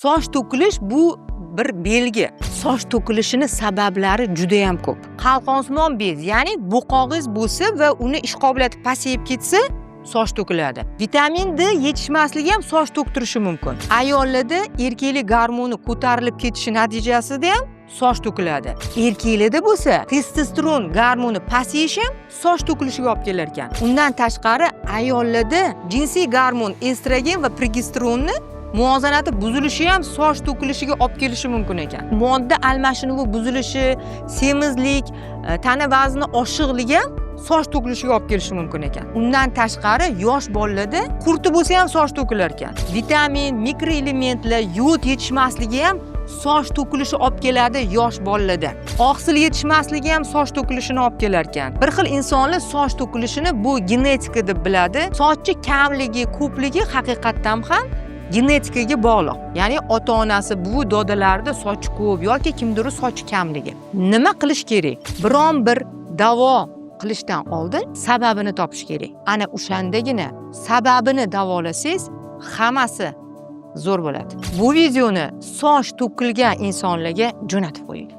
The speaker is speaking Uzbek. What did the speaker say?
Soch to'kilish bu bir belgi. Soch to'kilishini sabablari juda ham ko'p. Qalqonsimon bez, ya'ni bo'qog'ingiz bo'lsa va uni ish qobiliyati pasayib ketsa, soch to'kiladi. Vitamin D yetishmasligi ham soch to'ktirishi mumkin. Ayollarda erkaklik gormoni ko'tarilib ketishi natijasida ham soch to'kiladi. Erkaklarda bo'lsa testosteron gormoni pasayishi ham soch to'kilishiga olib kelar ekan. Undan tashqari, ayollarda jinsiy gormon estrogen va progesteronni muvozanati buzilishi ham soch to'kilishiga olib kelishi mumkin ekan. Modda almashinuvi buzilishi, semizlik, tana vazni oshiqligi ham soch to'kilishiga olib kelishi mumkin ekan. Undan tashqari, yosh bolalarda qurti bo'lsa ham soch to'kilar ekan. Vitamin, mikroelementlar, yod yetishmasligi ham soch to'kilishi olib keladi yosh bolalarda. Oqsil yetishmasligi ham soch to'kilishini olib kelar ekan. Bir xil insonlar soch to'kilishini bu genetika deb biladi. Sochni kamligi, ko'pligi haqiqatdan ham genetikaga bog'liq. Ya'ni ota-onasi, buvi, dodalarida soch ko'p yoki kimdir sochi kamligi. Nima qilish kerak? Biron bir davo qilishdan oldin sababini topish kerak. Ana o'shandagina sababini davolasangiz, hammasi zo'r bo'ladi. Bu videoni soch to'kilgan insonlarga jo'natib qo'ying.